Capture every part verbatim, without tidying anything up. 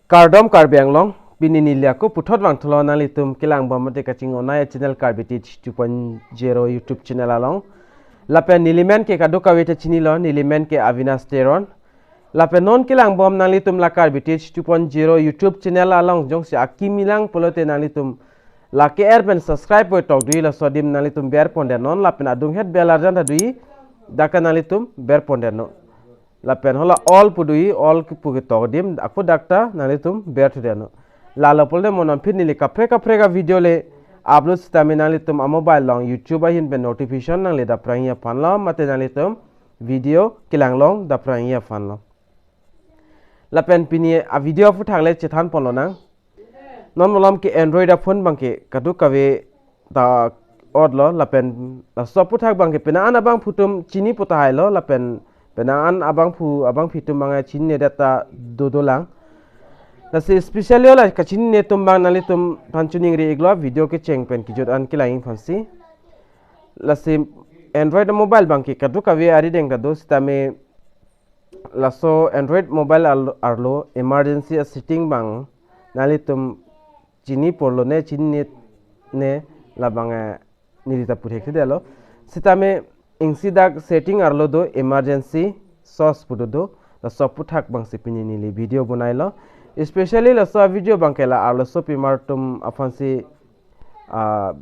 Kardom Karbi Anglong, pini neli ako puthot vangthulo nanglitum kelangbom mate kachinghon-ai channel Karbi Teach two point zero YouTube channel along. Lapen neli men ke kadokave ta chinilo, neli men ke Avinash Teron. Lapen non kelangbom nanglitum la Karbi Teach two point zero YouTube channel along jongsi akimi lang pulote nanglitum la ke-er pen subscribe pu tok dui, laso adim nanglitum ber pondet non, lapen adunghet bell arjan ta dui, dak ke nanglitum ber pondet non. Lapen hala all pu dui, all pu ketok adim ako dak ta nanglitum ber thudet non. Lalo pulote mo non aphi neli kaprek kaprek a-video le upload sitame nanglitum a-mobile along YouTube ahin pen notification nangle daprang aphanlo, mate nanglitum video kelang long daprang aphanlo. Lapen pini a-video aphuthak le chethan ponlonang. Non malom ke Android a-phone abang ke kadokave ta otlo, lapen laso aphuthak abang ke penang an abangphu atum chini pu tahai lo, lapen penang an abangphu abangphi atum abang chinine det ta dodolang. Lasi specially la kachinine atum abang nanglitum aphan choningri iklo, video kecheng pen kejut an kelang aphansi. Lasi Android mobile abang ke kadokave arideng ta do sitame laso Android mobile arlo, arlo emergency a-setting abang nanglitum chini porlo ne, chinine ne, labang, eh, neli ta puthek thedetlo. Sitame isi dak setting arlo do emergency source pu dodo, laso aphuthak abangsi pini neli video bonailo. Especially laso video abang ke la arlosopimar atum aphansi, ah,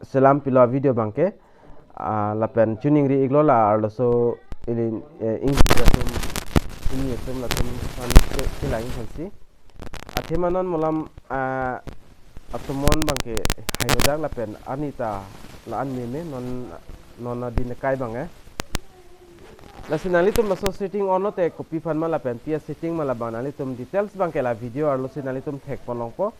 selam pilo video abang ke, ah, lapen choningri iklo la arloso ili, eh, isi atum, ini atum latum aphan ke, kelang aphansi. Athema non malom, ah, atomon abang ke hairodak lapen arni ta la-an meme non, non adin kai abang, eh. Lasi nanglitum laso setting onlo te kopi aphan ma lapen pi a-setting ma labang nanglitum details abang ke la video arlosi nanglitum thek ponlongpo.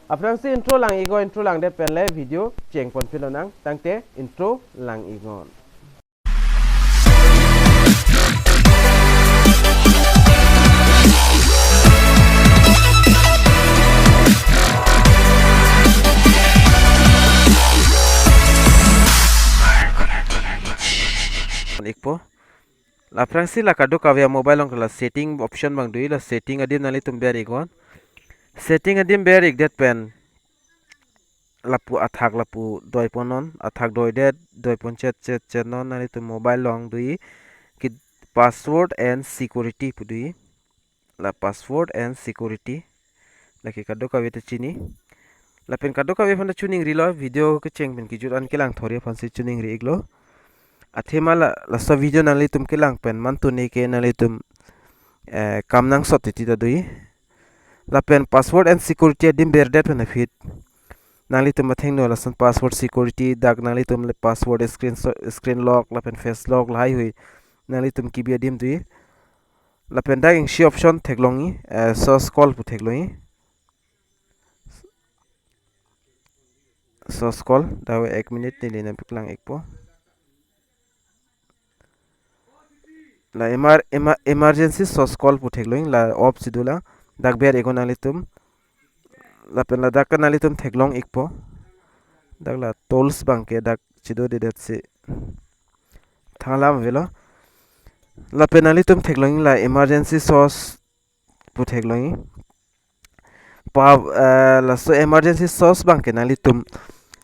Aphrangsi intro lang iknon, intro langdet pen le video cheng pon pilonang, tangte intro lang iknon. Ikpo. Aphrangsi la kadokave a-mobile along ke la setting option abang dui, la setting adim nanglitum ber iknon. Setting adim ber ikdet pen lapu athak lapu doi ponnon, athak doidet, doi pon chet chet chet non, nanglitum mobile along dui ke password and security pu dui. La password and security. Lake kadokave ta chini. Lapen kadokave aphan ta choningrilo, video kecheng pen kejut an kelang thori aphansi choningri iklo. Athema la, laso video nanglitum kelang pen mantune ke nanglitum, eh, kam nangsot titi ta dui. Lapen password and security adim berdet pen aphi nanglitum athengno lason password security, dak nanglitum le password screen so-, screen lock lapen face lock lahaihui nanglitum kebi adim dui. Lapen dak isi option theklongji, eh, source call pu theklongji. Source call, dak ek minute neli nangpaklang ikpo. La emer-, emer-, emergency source call pu theklongji, la off si dolang, dak ber iknon nanglitum. Lapen ladak ke nanglitum theklong ikpo. Dak la tools abang ke dak chido dedetsi thang alam avelo. Lapen nanglitum theklongji la emergency source pu theklongji. Pa, eh, laso emergency source abang ke nanglitum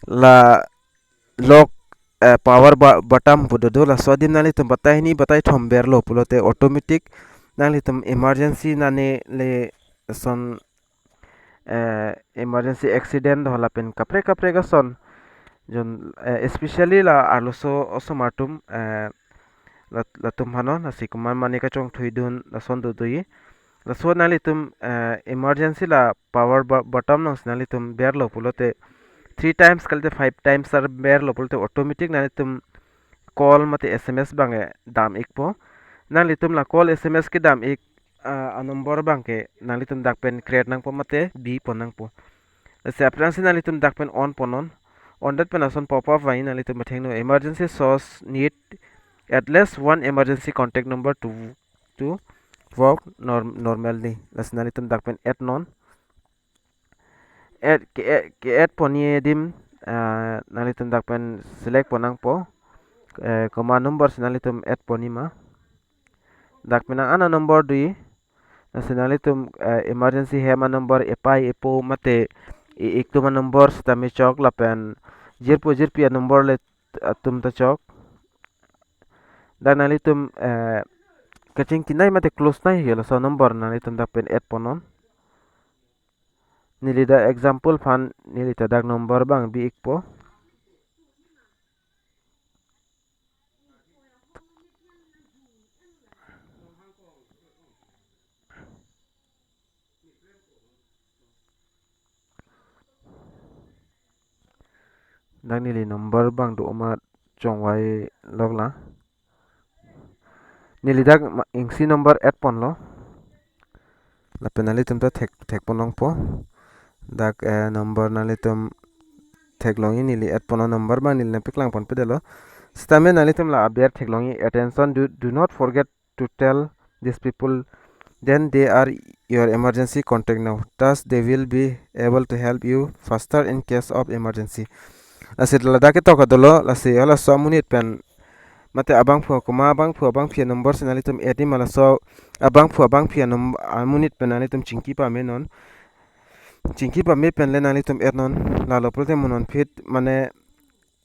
la lock, eh, power ba-, button pu dodo, laso adim nanglitum batai hini batai thom berlo pulote automatic nanglitum emergency nane le son, eh, emergency accident do lapen kaprek kaprek ason. Jon, eh, especially la arloso osomar atum, eh, lat-, latum aphan non, lasi komat mane kachongthuidun lason dodoji. Laso nanglitum, eh, emergency la power bu-, button nangsi nanglitum berlo pulote three times kalite five times ar berlo pulote automatic nanglitum call mate S M S abang ke dam ikpo. Nanglitum la call S M S kedam ik, ah, a-number abang ke nanglitum dak pen create nangpo mate bi pon nangpo. Lasi aphrangsi nanglitum dak pen on ponnon. On det pen ason pop up vangji, nanglitum athengno emergency source need at least one emergency contact number to, to work norm-, normally. Lasi nanglitum dak pen add non. Add, ke-, ke-add ponji adim, ah, nanglitum dak pen select pon nangpo. Eh, komat number si nanglitum add ponji ma. Dak pen nang ana number dui. Lasi nanglitum, eh, emergency hem a-number, epai epo mate e-ik atum a-number sitame chok lapen jirpo jirpi a-number le atum ta chok. Dak nanglitum, eh, kachingki nai mate close nai helo, laso number nanglitum dak pen add ponnon. Neli dak example aphan neli ta dak number abang bi-ikpo. Dak neli number abang do ma chongvai loklang. Neli dak ma-, isi number add ponlo. Lapen nanglitum ta thek, thek pon longpo. Dak, eh, number nanglitum theklongji, neli add ponlo number abang neli nangpeklang ponpedetlo. Sitame nanglitum la aber theklongji, "Attention, do, do not forget to tell these people, then they are your emergency contact now. Thus, they will be able to help you faster in case of emergency." Lasi ladak ketok dolo, lasi halaso amonit pen mate abangphu, komat abangphu abangpi a-number si nanglitum add-ji ma, laso abangphu abangpi a-num-, amonit pen nanglitum chingki pamenon. Chingki pame pen le nanglitum add-non. Lalo pulote mo non phit mane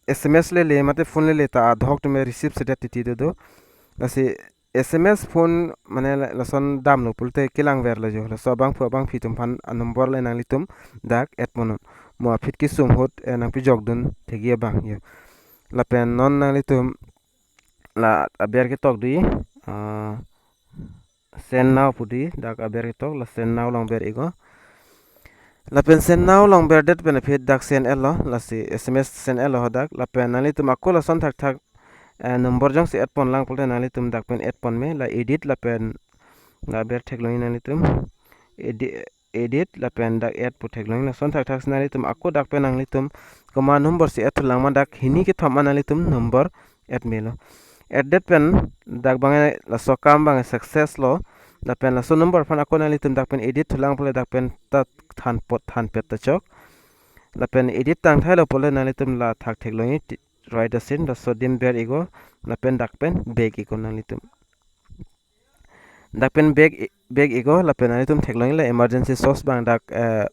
S M S lele mate phone lele ta adhok atum receive sedet titi dodo. Lasi S M S phone mane la-, lason damlo pulote kelangverlo jo. Laso abangphu abangpi atum aphan a-number le nanglitum dak add ponnon. Mo aphi kesung ahut, eh, nangpejokdun thekji abang jo. Lapen non nanglitum la aber ketok do, ah, send now pu do, dak aber ketok, la send now along ber-iknon. Lapen send now along berdet pen aphi dak send etlo, lasi S M S send etlo hadak, lapen nanglitum ako lason thakthak, eh, number jongsi add ponlang pulote nanglitum dak pen add ponme, la edit lapen la aber theklongji nanglitum. Edi-, edit lapen dak add pu theklongji, lason thakthak si nanglitum ako dak pen nanglitum komat number si add thulang ma dak hini kethom an nanglitum number add melo. Add det pen dak abang laso akam abang success lo. Lapen laso number aphan ako nanglitum dak pen edit thulang pule dak pen ta than pot than pet ta chok. Lapen edit tang thailo pule nanglitum la thak theklongji ti-, right asin laso adim ber-iknon. Lapen dak pen back-iknon nanglitum. Dak pen back i-, back-iknon lapen nanglitum theklongji la emergency source abang dak, eh,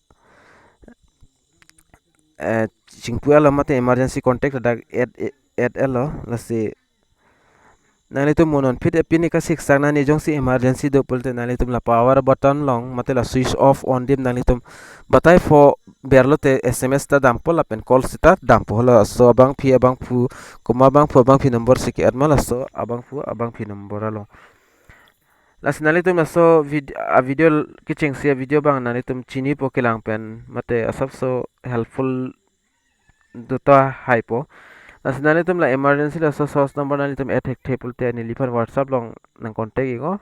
eh, chingpu etlo mate emergency contact dak add, add etlo, lasi nanglitum mo non phit apini kasiksak nani jongsi emergency do pulote nanglitum la power button along mate la switch off on adim nanglitum batai pho berlote S M S ta dampo lapen call seta dampo, halaso abangpi abangphu, komat abangphu abangpi number si ke-add ma laso abangphu abangpi number along. Lasi nanglitum laso vid-, a-video kechengsi a-video abang nanglitum chinipo kelang pen mate asapso helpful do tahaipo. Lasi nanglitum la emergency laso source number nanglitum add thekthe pulote neliphan WhatsApp along nang contact-iknon,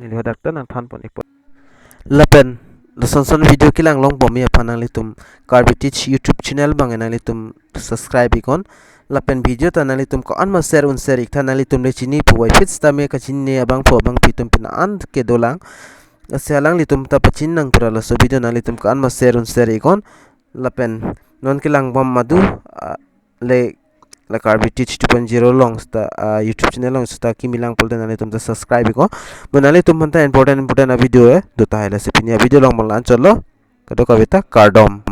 neli hadak ta nangthan pon-ikpo. Lapen lason son video kelang longbomji aphan nanglitum Karbi Teach YouTube channel abang nanglitum subscribe-iknon. Lapen video ta nanglitum ko-an ma share un share-iktha, nanglitum le chini puvoiphit sitame kachini abangphu abangpi atum pina an kedolang. Lasi alanglitum ta pachini nangpura laso video nanglitum ko-an ma share un share-iknon. Lapen non kelang bom madu, ah, le la Karbi Teach two point zero along seta, ah, YouTube channel along seta kimi lang pulote nanglitum ta subscribe-iknon. Mo nanglitum aphan ta important important a-video e do tahai, lasi pini a-video along mo la-an chotlo. Kadokave ta kardom.